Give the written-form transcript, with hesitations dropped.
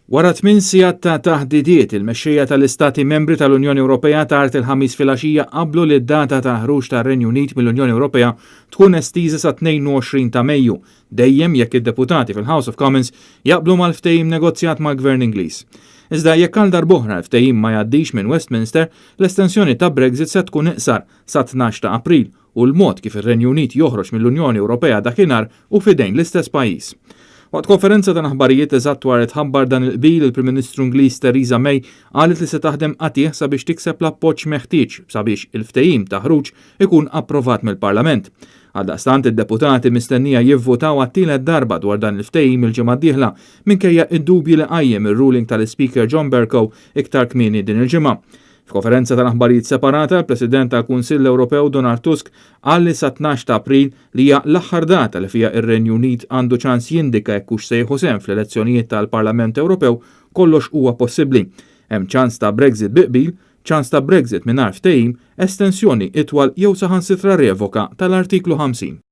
Wara 8 sigħat ta' taħdidiet, il-mexxejja tal-Istati Membri tal-Unjoni Ewropea tard il-Ħamis filgħaxija qablu li d-data ta' ħruġ tar-Renju Unit mill-Unjoni Ewropea tkun estiża sa 22 ta' Mejju, dejjem jekk id-deputati fil-House of Commons jaqblu mal-ftehim negozjat mal-Gvern Ingliż. Iżda jekk għal darb'oħra l-ftehim ma jgħaddix minn Westminster, l-estensjoni ta' Brexit se tkun iqsar sa 12 ta' April u l-mod kif ir-Renju Unit joħroġ mill-Unjoni Ewropea dakinhar hu f'idejn l-istess pajjiż. Waqt konferenza ta' aħbarijiet eżatt wara tħabbar dan il-qbil, il-Prim Ministru Ingliż Theresa May qalet li se taħdem qatigħ sabiex tikseb l-appoġġ meħtieġ sabiex il-ftehim ta' ħruġ ikun approvat mill-Parlament. Għaldaqstant, id-deputati mistennija jivvotaw għat-tielet darba dwar dan il-ftehim il-ġimgħa d-dieħla, minkejja id-dubji li qajjem ir-ruling tal-Speaker John Bercow iktar kmieni din il-ġimgħa. F'konferenza tal-aħbarijiet separata, il-President tal-Kunsill Ewropew Donald Tusk qal li sa 12 ta' April, li hija l-aħħar data li fiha ir-Renju Unit għandu ċans jindika jekk hux se jieħu sehem fl-elezzjonijiet tal-Parlament Ewropew, kollox huwa possibbli. Hemm ċans ta' Brexit bi qbil, ċans ta' Brexit mingħajr ftehim, estensjoni itwal jew saħansitra revoka tal-artiklu 50.